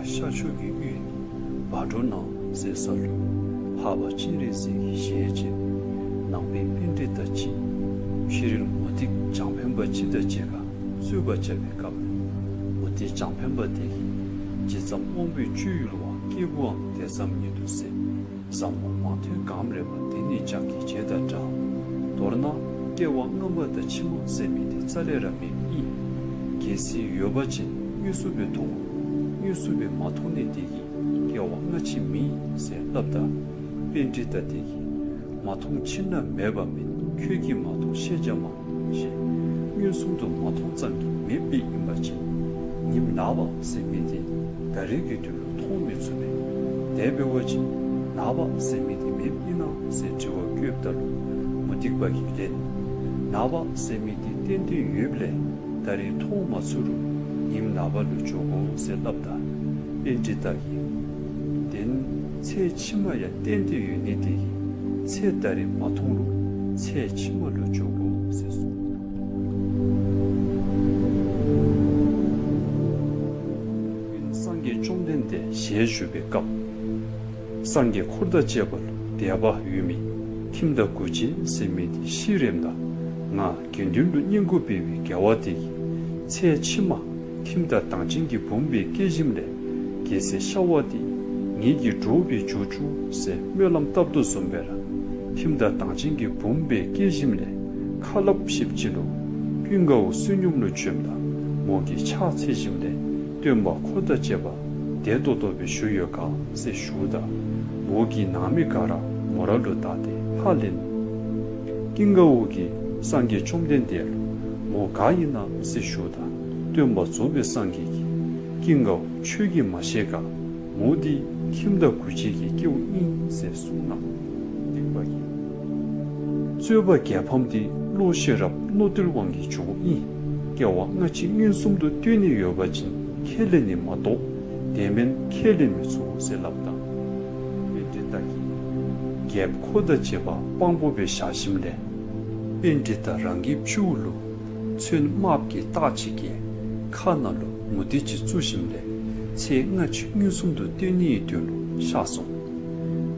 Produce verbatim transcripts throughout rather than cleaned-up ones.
ཤར་ཕྱོགས་ཀྱི་ཡུལ་བ་འགྲོ་ན་ཟེར་ས་ལུ་འཕགས་པ་སྤྱན་རས་གཟིགས་ཀྱི་ཞལ་མཇལ། ནང་པའི་པཎྜི་ཏ་ཅིག་ཕྱི་རོལ་མུ་སྟེགས་རྒྱང་འཕེན་པ་ཅིག་དང་གཅིག་ཁར་རྩོད་པ་རྐྱབ་པའི་སྐབས་ལུ་མུ་སྟེགས་རྒྱང་འཕེན་པ་དེ་གིས་ཇི་ཙམ་དབང་པོའི་སྤྱོད་ཡུལ་བ་སྐྱེས་བུའམ་དེ་ཙམ་ཉིད་དུ་ཟད། ཟབ་མོ་མ་ཐོན་གོམས་རེ་བ་དེ་ནི་ལྕགས་ཀྱི་རྗེས་དང་འདྲ། མདོར་ན་སྐྱེ་བ་སྔ་མ་དང་ཕྱི་མ་ཟེར་མི་དེ་རྩ་ལས་ར་མེདཔ་ཨིན། གལ་སྲིད་ཡོད་པ་ཅིན་དངོས་སུ་སྦེ་མཐོང་། དངོས་སུ་སྦེ་མ་མཐོང་ནི་དེ་གིས་སྐྱེ་བ་སྔ་ཕྱི་མེད་ཟེར་སླབ་ད། པཎྜི་ཏ་དེ་གིས་མ་མཐོང་ཕྱིར་ན་མེད་པ་མེད། ཁྱོད་ཀྱིས་མ་མཐོང་ཤེས་བྱ་མང་། ཞེས་མངོན་སུམ་དུ་མ་མཐོང་ཙམ་གྱིས་མེདཔ་ཨིན་པ་ཅིན་ཉིམ་ནག་པ་ཟེར་མི་དེ་ད་རེས་ཀྱི་དུས་ལུ་མཐོང་མི་ཚུགས་པས། དེ་འབད་བ་ཅིན་ནག་པ་ཟེར་མི་དེ་མེདཔ་ཨིན་ན་ཟེར་དྲི་བ་བཀོདཔ་ད་ལུ་མུ་སྟེགས་པ་གིས་ལན། ནག་པ་ཟེར་མི་དེ་གཏན་གཏན་ཡོདཔ་ལས་ད་རེས་མཐོང་མ་ཚུགས་རུང་ཉིམ་ནག་པ་ལུ་འཇོག་དགོ་ཟེར་སླབ་ད། པཎྜི་ཏ་གིས་དེ་ནི་ཚེ་ཕྱི་མ་ཡང་གཏན་གཏན་ཡོད་ནི་དེ་གིས་ཚེ་ད་རེས་མ་མཐོང་རུང་ཚེ་ཕྱི་མ་ལུ་འཇོག་དགོ་ཟེར་གསུངས། སངས་རྒྱས་བཅོམ་ལྡན་འདས་ཞལ་བཞུགས་པའི་སྐབས། སངས་རྒྱས་འཁོར་དང་བཅས་པ་ལུ་དད་པ་ཡོད་མི་ཁྱིམ་བདག་གུ་ཅན་ཟེར་མི་དེ་ཤི་རནམ་ད་ང་དགེ་འདུན་ལུ་བསྙེན་བཀུར་འབད་བའི་དགེ་བ་དེ་གིས་ཚེ་ཕྱི་མ་ཁྱིམ་བདག་དང་ཅན་གྱི་བུམོ་སྦེ་སྐྱེ་ཞིནམ་ལས་རྒྱལ་སྲས་ཤ་བ་དེ་ངེ་གི་གྲོགས་སྦེ་འགྱོ་བཅུག་ཟེར་སྨོན་ལམ་བཏབ་དོ་བཟུམ་སྦེ་ར་ཁྱིམ་བདག་དང་ཅན་གྱི་བུམོ་སྦེ་སྐྱེ་ཞིནམ་ལས་ཁ་སླབ་ཞིནམ་ཅིག་ལུ་ཀུན་དགའ་བོ་བསོད་སྙོམས་ལུ་བྱོནམ་ད་མོ་གིས་ཕྱག་འཚལ་ཞིནམ་ལས་སྟོན་པ་འཁོར་དང་བཅས་པ་བདེ་ཏོག་ཏོ་སྦེ་བཞུགས་ཡོད་ག་ཟེར་ཞུཝ་ད་མོ་གིས་ནང་མི་ག་ར་མོ་ར་ལུ་བལྟ་སྟེ་ཧ་ལས་ནུག། ཀུན་དགའ་བོ་གིས་སངས་རྒྱས་བཅོམ་ལྡན་འདས་ལུ་མོ་ག་ཨིན་ན་ཟེར་ཞུཝ་ད་སྟོན་པ་རྫོགས་པའི་སངས་རྒྱས་ཀྱིས་ཀུན་དགའ་བོ་ཁྱོད་ཀྱིས་མ་ཤེས་ག། མོ་འདི་ཁྱིམ་བདག་གུ་ཅན་གྱི་སྐྱེ་བོ་ཨིན་ཟེར་གསུངས་ནུག། སྡིག་པ་ཡིན། རྩོད་པ་རྒྱལ་ཕམ་འདི་བློ་ཤེས་རབ་རྣོ་རྟུལ་དབང་གིས་འབྱུང་བ་ཨིན། སྐྱེ་བ་སྔ་ཕྱི་མངོན་སུམ་དུ་སྟོན་ནི་ཡོད་པ་ཅིན་ཁས་ལེན་ནི་མ་གཏོགས་དེ་མེན་ཁས་ལེན་མི་ཚུགས་ཟེར་སླབ་ད། པཎྜི་ཏ་གིས་རྒྱལཔོ་འཁོར་དང་བཅས་པ་དཔང་པོ་སྦེ་བཞག་ཞིནམ་ལས་པཎྜི་ཏ་རང་གི་སྤྱི་བོ་ལུ་ཚོན་དམརཔོ་གི་རྟགས་ཅིག་བཀལ། ཁ་ནང་ལུ་མུ་ཏིག་ཅིག་བཙུགས་ཞིནམ་ལས་ཚེ་སྔ་ཕྱི་མངོན་སུམ་དུ་སྟོན་ནིའི་དོན་ལུ་གཤགས་སོང་།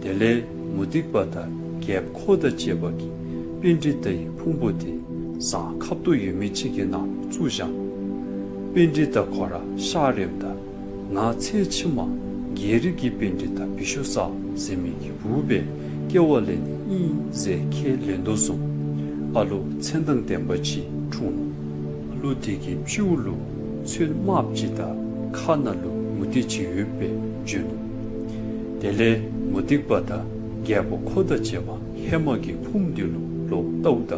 དེ་ལས་མུ་སྟེགས་པ་དང་རྒྱལཔོ་འཁོར་དང་བཅས་པ་གིས་པཎྜི་ཏའི་ཕུང་པོ་དེ་ཟངས་ཁབ་ཏོ་ཡོད་མི་ཅིག་གི་ནང་ལུ་བཙུགས་བཞག། པཎྜི་ཏ་ཁོ་ར་གཤགས་རནམ་ད་ང་ཚེ་ཕྱི་མ་རྒྱལ་རིགས་ཀྱི་པཎྜི་ཏ་བི་ཤུ་ས་ཟེར་མི་གི་བུ་སྦེ་སྐྱེ་བ་ལེན་ནི་ཨིན་ཟེར་ཁས་ལེན་དོ་བཟུམ་ཨ་ལོ་མཚན་དང་ལྡན་པ་ཅིག་འཁྲུངས་ནུག། ཨ་ལོ་དེ་གི་སྤྱི་བོ་ལུ་ཚོན་དམརཔོ་ཅིག་དང་ཁ་ནང་ལུ་མུ་ཏིག་ཅིག་ཡོདཔ་སྦེ་བྱོན་ནུག། དེ་ལས་མུ་སྟེགས་པ་དང་རྒྱལཔོ་འཁོར་དང་བཅས་པ་ཧེ་མ་གི་ཕུངམ་འདི་ལུ་ལོག་བལྟཝ་ད་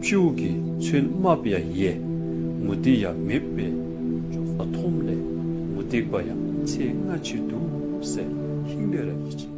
སྤྱི་བོ་གི་ཚོན་དམརཔོ་ཡང་ཡལ། མུ་ཏིག་ཡང་མེདཔ་སྦེ་འགྱོ་ས་མཐོངམ་ལས་མུ་སྟེགས་པ་ཡང་ཚེ་སྔ་ཕྱི་འདུག་ཟེར་ཧིང་ལས་ར་ཡིད་ཆེས་